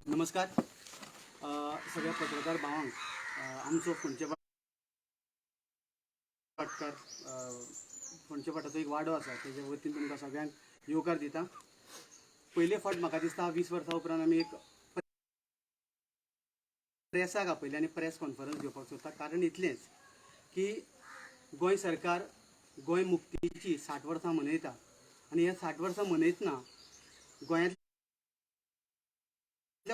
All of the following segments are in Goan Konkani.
नमस्कार सगळ्या पत्रकार भावांक. आमचो फोंडचे भाटकार, फोंडचे भाटाचो एक वाडो आसा, तेज्या वतीन तुमकां सगळ्यांक येवकार दिता. पयले फावट म्हाका दिसता 20 वर्सां उपरांत आमी एक प्रेसाक आपयलें आनी प्रेस कॉन्फरन्स घेवपाक सोदता. कारण इतलेंच की गोंय सरकार गोंय मुक्तीची 60 वर्सां मनयता आनी ह्या 60 वर्सां मनयतना गोंयांतल्या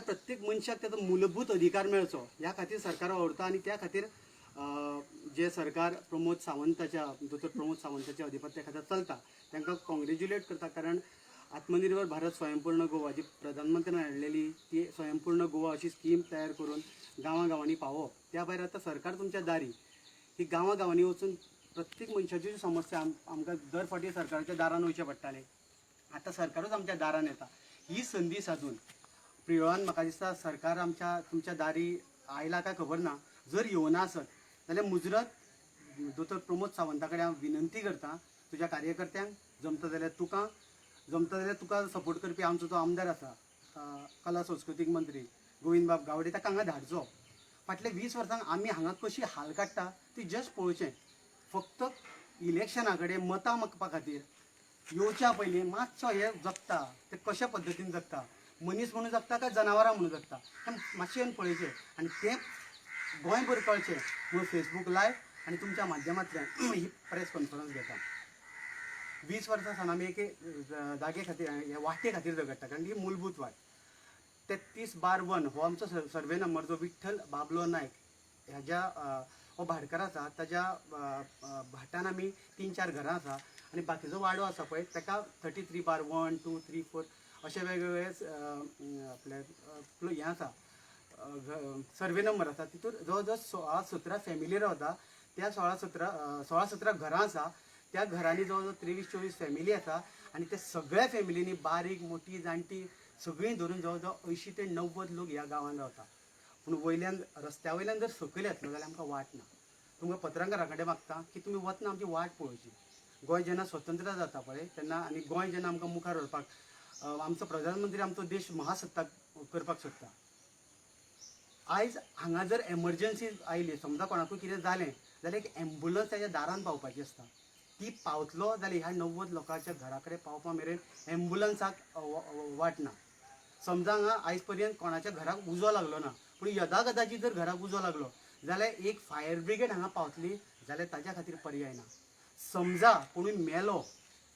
प्रत्येक मनशाक ताचो मूलभूत अधिकार मेळचो ह्या खातीर सरकार वावुरता. आनी त्या खातीर जे सरकार प्रमोद सावंताच्या, दोतोर प्रमोद सावंताच्या अधिपत्या खातीर चलता, तांकां कॉंग्रेच्युलेट करता. कारण आत्मनिर्भर भारत, स्वयंपूर्ण गोवा जी प्रधानमंत्र्यान हाडलेली, ती स्वयंपूर्ण गोवा अशी स्कीम तयार करून गांवां गांवांनी पावोवप. त्या भायर आतां सरकार तुमच्या दारी ही गांवां गांवांनी वचून प्रत्येक मनशाच्यो ज्यो समस्या, आमकां दर फावटी सरकाराच्या दारान वयचें पडटालें, आतां सरकारूच आमच्या दारान येता. ही संदी सादून प्रियोळान म्हाका दिसता सरकार आमच्या तुमच्या दारी आयला काय खबर ना. जर येवना आसत जाल्यार मुजरत दोतोर प्रमोद सावंता कडेन हांव विनंती करता, तुज्या कार्यकर्त्यांक जमता जाल्यार, तुका जमता जाल्यार, तुका सपोर्ट करपी आमचो जो आमदार आसा, कला संस्कृतीक मंत्री गोविंद बाब गावडे, ताका हांगा धाडचो. फाटल्या 20 वर्सांक आमी हांगा कशी हाल काडटा ती जस्ट पळोवचें. फक्त इलेक्शना कडेन मतां मागपा खातीर येवच्या पयलीं मातसो हे जगता ते कशा पद्दतीन जगता, मनीस म्हणून जगता काय जनावरां म्हणून जगता, हें मातशें येवन पळयचें आनी तें गोंयभर कळचें म्हणून फेसबूक लायव्ह आनी तुमच्या माध्यमांतल्यान ही प्रेस कॉन्फरन्स घेता. 20 वर्सां सावन आमी एके जागे खातीर, हे वाटे खातीर झगडटा, कारण ही मूलभूत वाट. 33/1 हो आमचो सर्वे नंबर, जो विठ्ठल बाबलो नायक ह्याज्या, हो भाटकार आसा, ताज्या भाटान आमी तीन चार घरां आसा आनी बाकीचो वाडो आसा पळय, ताका 33/1, 2, 3, 4 अशे वेगवेगळे आपले हें आसा, सर्वे नंबर आसा. तितूर जवळ जवळ 16-17 फॅमिली रावता. त्या 16-17, 16-17 घरां आसा. त्या घरांनी जवळ जवळ 23-24 फॅमिली आसा आनी त्या सगळ्या फॅमिलींनी बारीक मोठी जाणटी सगळीं धरून जवळ जवळ 80 ते 90 लोक ह्या गांवांत रावता. पूण वयल्यान रस्त्या वयल्यान जर सकयल येतलो जाल्यार आमकां वाट ना. तुमकां पत्रकारां कडेन मागता की तुमी वतना आमची वाट पळोवची. गोंय जेन्ना स्वतंत्र जाता पळय तेन्ना आनी गोंय जेन्ना आमकां मुखार व्हरपाक आमचो प्रधानमंत्री आमचो देश महासत्ताक करपाक सोदता, आयज हांगा जर एमर्जन्सी आयली, समजा कोणाकूय कितें जालें जाल्यार एक एम्बुलन्स ताच्या दारान पावपाची आसता. ती पावतलो जाल्यार ह्या 90 लोकांच्या घरा कडेन पावपा मेरेन एम्बुलन्साक वाट ना. समजा हांगा आयज पर्यंत कोणाच्या घराक उजो लागलो ना, पूण यदा कदाचित जर घराक उजो लागलो जाल्यार एक फायर ब्रिगेड हांगा पावतली जाल्यार ताच्या खातीर पर्याय ना. समजा कोणूय मेलो,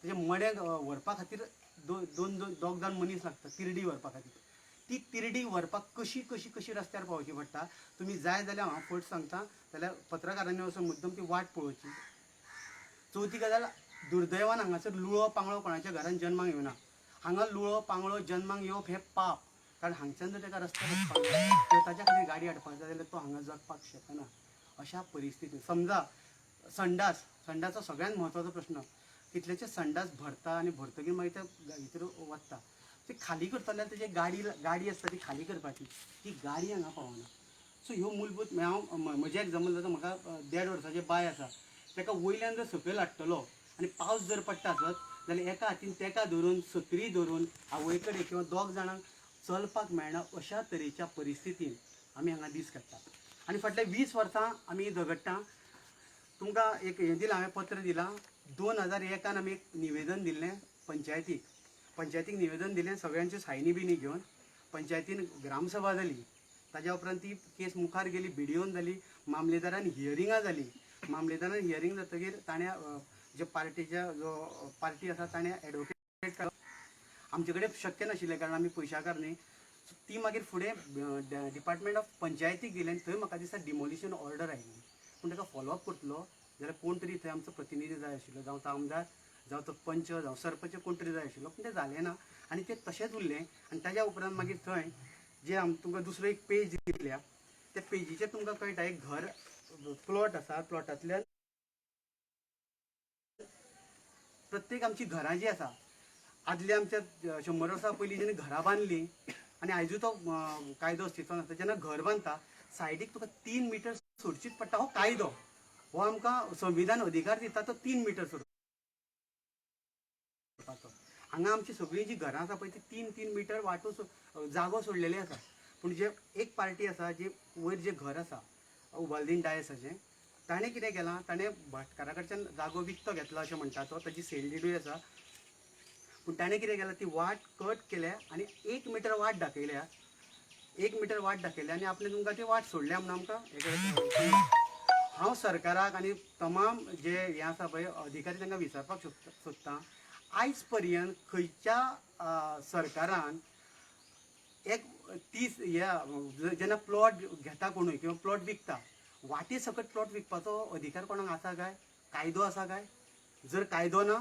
तेजें मडें व्हरपा खातीर दोन दोन दोन दोग जाण मनीस लागता तिरडी व्हरपा खातीर. ती तिरडी व्हरपाक कशी कशी कशी रस्त्यार पावची पडटा. तुमी जाय जाल्यार हांव फट सांगता जाल्यार पत्रकारांनी वचून मुद्दम ती वाट पळोवची. चवथी गजाल, दुर्दैवान हांगासर लुळो पांगळो कोणाच्या घरान जन्माक येवना. हांगा लुळो पांगळो जन्माक येवप हें पाप, कारण हांगच्यान जर ताका रस्त्यार वचपाक जाय किंवा ताच्या खातीर गाडी हाडपाक जाय जाल्यार तो हांगा जगपाक शकना अशा परिस्थितीन. समजा संडास, संडास हो सगळ्यांत म्हत्वाचो प्रश्न. कितलेशे संडास भरता आनी भरतकीर मागीर ते भितर वता. ते खाली करतले जाल्यार तेजी गाडी गाडी आसता, ती खाली करपाची, ती गाडी हांगा पावना. सो ह्यो मूलभूत, म्हळ्यार हांव म्हजें एग्जाम्पल जाता, म्हाका 1.5 वर्साचें बाय आसा. ताका वयल्यान जर सकयल हाडटलो आनी पावस जर पडटा आसत जाल्यार एका हातीन तेका धरून, सत्री धरून आवय कडेन किंवा दोग जाणांक चलपाक मेळना अशा तरेच्या परिस्थितीन आमी हांगा दीस काडटा आनी फाटल्या 20 वर्सां आमी झगडटा. तुमकां एक हें दिलां हांवें, पत्र दिलां. 2001 आमी एक निवेदन दिल्लें पंचायतीक. पंचायतीक निवेदन दिलें, सगळ्यांच्यो सायनी बिनी घेवन पंचायतीन ग्रामसभा जाली. ताज्या उपरांत ती केस मुखार गेली, बीडीओन जाली, मामलेदारान हियरिंगां जाली. मामलेदारान हियरींग जातकीर ताणें जे पार्टीच्या जो पार्टी आसा ताणें एडवोकेट, आमचे कडेन शक्य नाशिल्लें कारण आमी पयशाकार न्ही. सो ती मागीर फुडें डिपार्टमेंट ऑफ पंचायतीक दिलें आनी थंय म्हाका दिसता डिमोलिशन ऑर्डर आयली. पूण ताका फॉलोअप करतलो जाल्यार कोण तरी थंय आमचो प्रतिनिधी जाय आशिल्लो, जावं तो आमदार, जावं तो पंच, जावं सरपंच, कोण तरी जाय आशिल्लो. पूण तें जालें ना आनी तें तशेंच उरलें. आनी ताज्या उपरांत मागीर थंय जे आम तुमकां दुसरो एक पेज दिल्या, त्या पेजीचेर तुमकां कळटा, एक घर प्लॉट आसा. प्लॉटांतल्यान प्रत्येक आमची घरां जी आसा, आदल्या आमच्या 100 वर्सां पयलीं जेन्ना घरां बांदलीं आनी आयजूय तो कायदो अस्तित्वान आसा, जेन्ना घर बांदता सायडीक तुका 3 मिटर सोडचीच पडटा. हो कायदो, हो आमकां संविधान अधिकार दिता तो 3 मिटर सोडपाचो. हांगा आमची सगळीं जी घरां आसा पळय, ती 3-3 मिटर वाटो जागो सोडलेली आसा. पूण जे एक पार्टी आसा जी वयर जें घर आसा उबालदीन डायसाचें, ताणें कितें केलां, ताणें भाटकारा कडच्यान जागो विकतो घेतला अशें म्हणटा तो, ताजी सेल डिडूय आसा. पूण ताणें कितें केलां, ती वाट कट केल्या आनी 1 मिटर वाट दाखयल्या, 1 मिटर वाट दाखयल्या आनी आपणें तुमकां ती वाट सोडल्या म्हणून आमकां हें. हांव सरकाराक आनी तमाम जे हें आसा पळय अधिकारी तांकां विचारपाक सोदतां, आयज पर्यंत खंयच्या सरकारान एक 30 ह्या जेन्ना प्लॉट घेता कोणूय किंवा प्लॉट विकता, वाटे सकट प्लॉट विकपाचो अधिकार कोणाक आसा काय? कायदो आसा काय? जर कायदो ना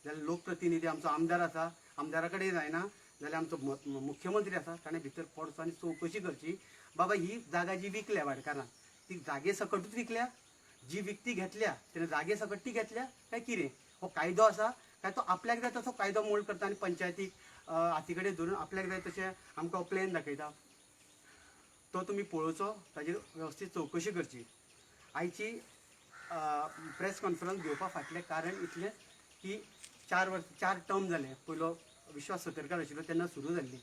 जाल्यार लोकप्रतिनिधी आमचो आमदार आसा, आमदारा कडेन जायना जाल्यार आमचो मुख्यमंत्री आसा, ताणें भितर पडचो आनी चवकशी करची, बाबा ही जागा जी विकल्या भाटकारान ती जागे सकटूच विकल्या, जी विकती घेतल्या तेणे जागे सकट ती घेतल्या काय कितें? हो कायदो आसा काय तो आपल्याक जाय तसो कायदो मोल्ड करता आनी पंचायतीक हाती कडेन धरून आपल्याक जाय तशें आमकां प्लॅन दाखयता? तो तुमी पळोवचो, ताजेर वेवस्थीत चवकशी करची. आयची प्रेस कॉन्फरन्स घेवपा फाटलें कारण इतलेंच की 4 टर्म जाले. पयलो विश्वास सतरकर आशिल्लो तेन्ना सुरू जाल्ली,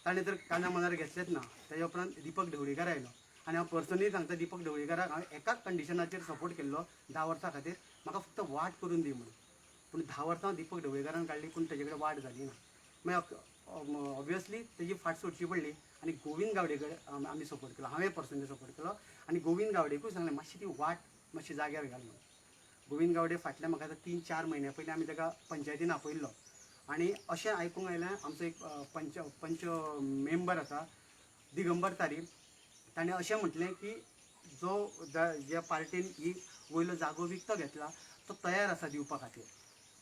ताणें तर काना मनार घेतलेंच ना. ताज्या उपरांत दीपक ढवळीकर आयलो आनी हांव पर्सनली सांगता, दीपक ढवळीकराक हांवें एकाच कंडिशनाचेर सपोर्ट केल्लो 10 वर्सां खातीर, म्हाका फक्त वाट करून दी म्हणून. पूण 10 वर्सां दीपक ढवळीकरान काडली, पूण ताजे कडेन वाट जाली ना. मागीर ऑब्वियसली तेजी फाट सोडची पडली आनी गोविंद गावडे कडेन आमी सपोर्ट केलो, हांवें पर्सनली सपोर्ट केलो आनी गोविंद गावडेकूय सांगलें मातशी ती वाट मातशी जाग्यार घाल म्हणून. गोविंद गावडे फाटल्या म्हाका आतां 3-4 म्हयन्या पयलीं आमी ताका पंचायतीन आपयल्लो आनी अशें आयकूंक आयलें आमचो एक पंच पंच मेंबर आसा दिगंबर तारी, ताणें अशें म्हटलें की जो ज्या पार्टीन ही वयलो जागो विकतो घेतला तो तयार आसा दिवपा खातीर.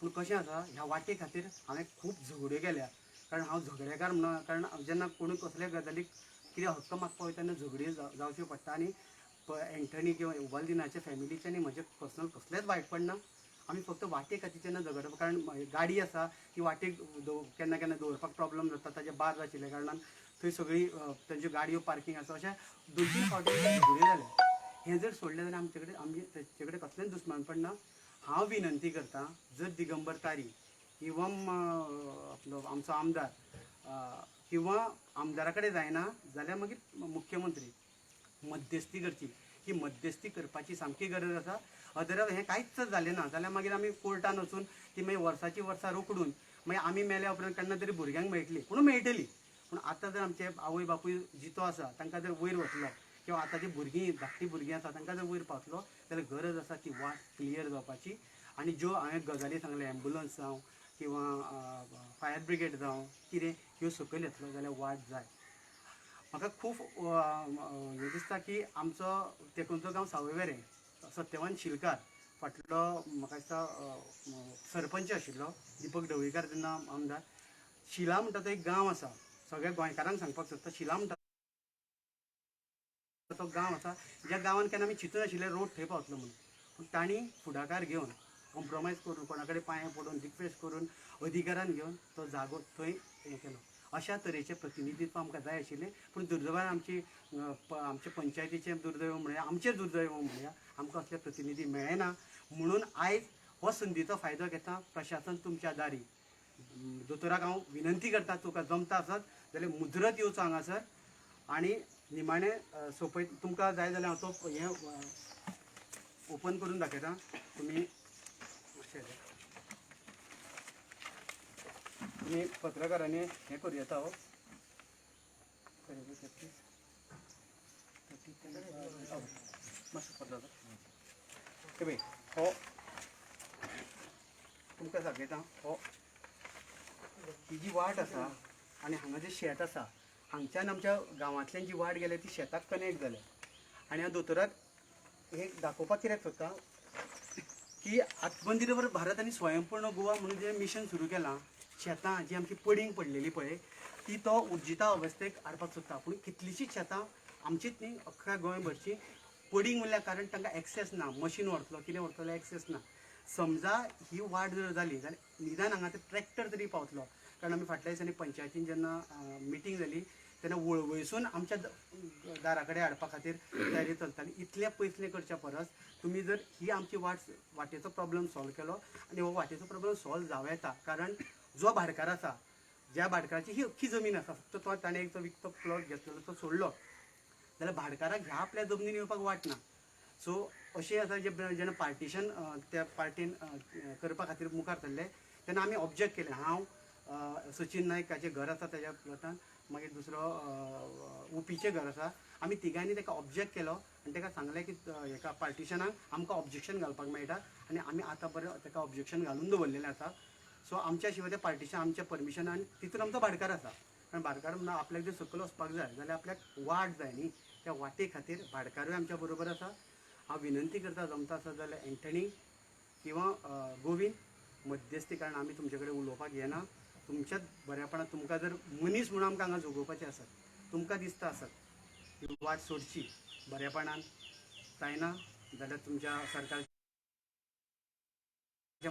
पूण कशें आसा, ह्या वाटे खातीर हांवें खूब झगड्यो केल्या, कारण हांव झगडेकार म्हणून, कारण जेन्ना कोणूय कसल्या गजालीक कितें हक्क मागपा वयता तेन्ना झगड्यो जावच्यो पडटा. आनी एंटनी किंवा उबालदिनाच्या फॅमिलीचें आनी म्हजें पर्सनल कसलेंच वायट पडना, आमी फक्त वाटे खातीर जेन्ना झगडप, कारण गाडी आसा ती वाटेक केन्ना केन्ना दवरपाक प्रॉब्लम जाता, ताजे बार आशिल्ल्या कारणान थंय सगळी तांच्यो गाडयो पार्कींग आसा, अशें 2-3 फावटी झगडी जाले. हें जर सोडलें जाल्यार आमचे कडेन आमी ताचे कडेन कसलेंच दुस्मानपण ना. हांव विनंती करता, जर दिगंबर तारी किंवा आपलो आमचो आमदार किंवा आमदारा कडेन जायना जाल्यार मागीर मुख्यमंत्री मध्यस्थी करची, ही मध्यस्थी करपाची सामकी गरज आसा. अदरवायज हें कांयच जालें ना जाल्यार मागीर आमी कोर्टान वचून ती मागीर वर्साची वर्सां रोखडून मागीर आमी मेल्या उपरांत केन्ना तरी भुरग्यांक मेळटली, पूण मेळटली. पूण आतां जर आमचे आवय बापूय जितो आसा तांकां जर वयर वतलो किंवा आतांची भुरगीं धाकटीं भुरगीं आसा तांकां जर वयर पावतलो जाल्यार गरज आसा ती वाट क्लियर जावपाची. आनी ज्यो हांवें गजाली सांगले, एम्बुलन्स जावं किंवा फायर ब्रिगेड जावं कितें, ह्यो सकयल येतलो जाल्यार वाट जाय. म्हाका खूब हें दिसता की आमचो तेकोनचो गांव सावयवेरें, सत्यवान शिलकार फाटलो म्हाका दिसता सरपंच आशिल्लो, दीपक ढवळीकर तेन्ना आमदार. शिला म्हणटा तो एक गांव आसा, सगळ्या गोंयकारांक सांगपाक सोदता, शिला म्हणटा तो गांव आसा ज्या गांवान केन्ना आमी चिंतून आशिल्ले रोड थंय पावतलो म्हणून, पूण तांणी फुडाकार घेवन कॉम्प्रोमायज करून कोणा कडेन पांये पडून रिक्वेस्ट करून अधिकारान घेवन तो जागो थंय हें केलो. अशा तरेचें प्रतिनिधित्व आमकां जाय आशिल्लें, पूण दुर्दैवान आमची आमचे पंचायतीचें दुर्दैव म्हणया, आमचें दुर्दैव म्हणया, आमकां असले प्रतिनिधी मेळना. म्हणून आयज हो संदीचो फायदो घेता प्रशासन तुमच्या दारी. दोतोराक हांव विनंती करता, तुका जमता आसत जाल्यार मुजरत येवचो हांगासर आनी निमाणें सोंपयत तुमकां जाय जाल्यार हांव तो हें ओपन करून दाखयता, तुमी मातशें तुमी पत्रकारांनी हें करूं येता हो. मातसो परत जाता. हे पळय, हो तुमकां दाखयता, हो ही जी वाट आसा आनी हांगा जें शेत आसा हांगच्यान आमच्या गांवांतल्यान जी वाट गेल्या ती शेताक कनेक्ट जाल्या. आनी हांव दोतोराक हे दाखोवपाक कित्याक सोदता की आत्मनिर्भर भारत आनी स्वयंपूर्ण गोवा म्हणून जें मिशन सुरू केलां, शेतां जी आमची पडींग पडलेली पळय ती तो उर्जिता अवस्थेक हाडपाक सोदता. पूण कितलींशींच शेतां आमचीच न्ही, अख्ख्या गोंयभरची पडींग उरल्या, कारण तांकां एक्सेस ना, मशीन व्हरतलो कितें व्हरतलो एक्सेस ना. समजा ही वाट जर जाली जाल्यार निदान हांगा ट्रॅक्टर तरी पावतलो. कारण आमी फाटल्या दिसांनी पंचायतीन जेन्ना मिटींग जाली तेन्ना वळवयसून आमच्या दारा कडेन हाडपा खातीर तयारी चलताली. इतलें पयसलें करच्या परस तुमी जर ही आमची वाटेचो प्रॉब्लम सॉल्व केलो आनी हो वाटेचो प्रॉब्लम सॉल्व जावं येता. कारण जो भाटकार आसा ज्या भाटकाराची ही अख्खी जमीन आसा, फक्त तो ताणें एक तो विकतो प्लॉट घेतलेलो तो सोडलो जाल्यार भाटकाराक ह्या आपल्या जमनीन येवपाक वाट ना. सो अशें आतां जे जेन्ना पार्टिशन त्या पार्टीन करपा खातीर मुखार सरले तेन्ना आमी ऑब्जेक्ट केलें. हांव सचिन नायक हाचें घर आसा तेज्या प्लॉटान, मागीर दुसरो उपीचें घर आसा, आमी तिगांनी ताका ऑब्जेक्ट केलो आनी ताका सांगलें की हेका पार्टिशनाक आमकां ऑब्जेक्शन घालपाक मेळटा आनी आमी आतां बरें ताका ऑब्जेक्शन घालून दवरलेलें आसा. सो आमच्या शिवाय तें पार्टिशन आमच्या परमिशनान तितून आमचो भाटकार आसा, कारण भाटकार म्हणून आपल्याक जर सकयल वचपाक जाय जाल्यार आपल्याक वाट जाय न्ही, त्या वाटे खातीर भाटकारूय आमच्या बरोबर आसा. हांव विनंती करता जमता आसत जाल्यार एंटनी किंवा गोविंद मध्यस्थी, कारण आमी तुमचे कडेन उलोवपाक येना. तुमच्याच बऱ्यापणान तुमकां जर मनीस म्हणून आमकां हांगा जगोवपाचें आसत, तुमकां दिसता आसत ही वाट सोडची बऱ्यापणान जायना जाल्यार तुमच्या सरकारच्या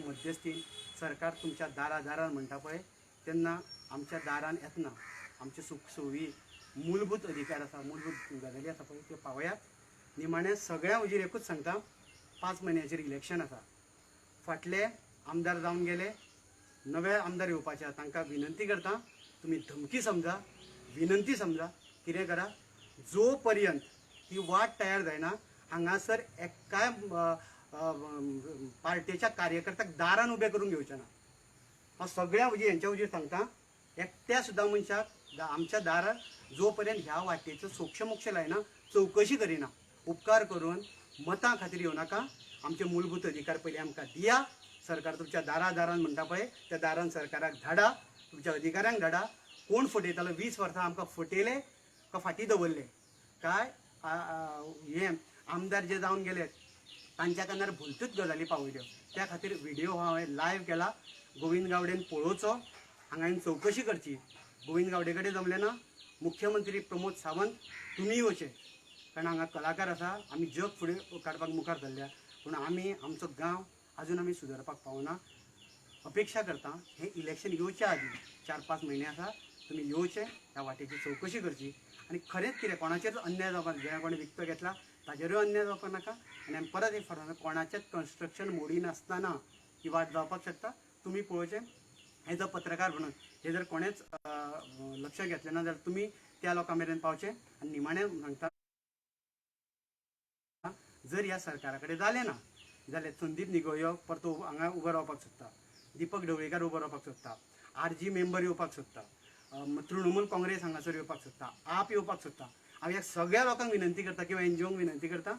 मध्यस्थीन सरकार तुमच्या दारा दारान म्हणटा पळय तेन्ना आमच्या दारान येतना आमचे सुख सोयी मूलभूत अधिकार आसा, मूलभूत गजाली आसा पळय त्यो पावयात. निमाणें सगळ्यां हुजीर एकूच सांगता, 5 म्हयन्याचेर इलेक्शन आसा, फाटले आमदार जावन गेले, नवे आमदार येवपाचे आसा, तांकां विनंती करता तुमी धमकी समजा, विनंती समजा, कितें करा, जो पर्यंत ही वाट तयार जायना हांगासर एकाय पार्टेच्या कार्यकर्त्याक दारान उबे करून घेवचे ना. हांव सगळ्यां हुजीर हेंच्या हुजीर सांगता, एकट्या सुद्दां मनशाक आमच्या दारार जो पर्यंत ह्या वाटेचो सोक्षमोक्ष लायना, चवकशी करिना, उपकार करून मतां खातीर येवं नाका. आमचे मूलभूत अधिकार पयलीं आमकां दिया. सरकार तुमच्या दारा दारान म्हणटा पळय त्या दारान सरकाराक धाडा, तुमच्या अधिकाऱ्यांक धाडा. कोण फटयतालो? 20 वर्सां आमकां फटयले का फाटीं दवरले काय हे आमदार जे जावन गेले तांच्या कानार भलत्योच गजाली पावयल्यो. त्या खातीर व्हिडियो हांवें लायव्ह केला, गोविंद गावडेन पळोवचो, हांगा येवन चवकशी करची. गोविंद गावडे कडेन जमलें ना, मुख्यमंत्री प्रमोद सावंत तुमी येवचे, कारण हांगा कलाकार आसा, आमी जग फुडें काडपाक मुखार सरल्या, पूण आमी आमचो गांव अजून आमी सुदारपाक पावना. अपेक्षा करता हें इलेक्शन येवच्या आदी 4-5 म्हयने आसा, तुमी येवचे, ह्या वाटेची चवकशी करची आनी खरेंच कितें कोणाचेरच अन्याय जावपाक, ज्या कोणें विकतो घेतला ताजेरूय अन्याय जावपाक नाका. आनी आमी परत एक फावट कोणाचेच कन्स्ट्रक्शन मोडिनासतना ही वाट जावपाक शकता, तुमी पळोवचें. एज अ पत्रकार म्हणून हे जर कोणेच लक्ष घेतलें ना जाल्यार तुमी त्या लोकां मेरेन पावचे. आनी निमाणें सांगता, जर ह्या सरकारा कडेन जालें ना जाल्यार संदीप निगोयो परतो हांगा उबो रावपाक सोदता, दीपक ढवळीकार उबो रावपाक सोदता, आरजी मेंबर येवपाक सोदता, तृणमूल काँग्रेस हांगासर येवपाक सोदता, आप येवपाक सोदता. हांव ह्या सगळ्या लोकांक विनंती करता किंवा एनजीओंक विनंती करता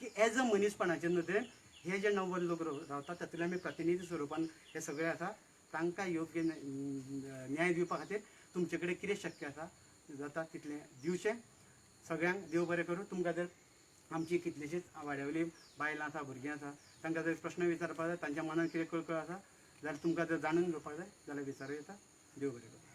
की एज अ मनीसपणाचे नदरेन हे जे 90 लोक रावतात तातूंतले आमी प्रतिनिधी स्वरुपान हे सगळे आसा, तांकां योग्य न्याय दिवपा खातीर तुमचे कडेन कितें शक्य आसा जाता तितलें दिवचें. सगळ्यांक देव बरें करूं. तुमकां जर आमची कितलीशीच वाड्यावयली बायलां आसा, भुरगीं आसा, तांकां जर प्रश्न विचारपाक जाय, तांच्या मनान कितें कळकळ आसा जाल्यार तुमकां जर जाणून घेवपाक जाय जाल्यार विचारूं येता. देव बरें करूं.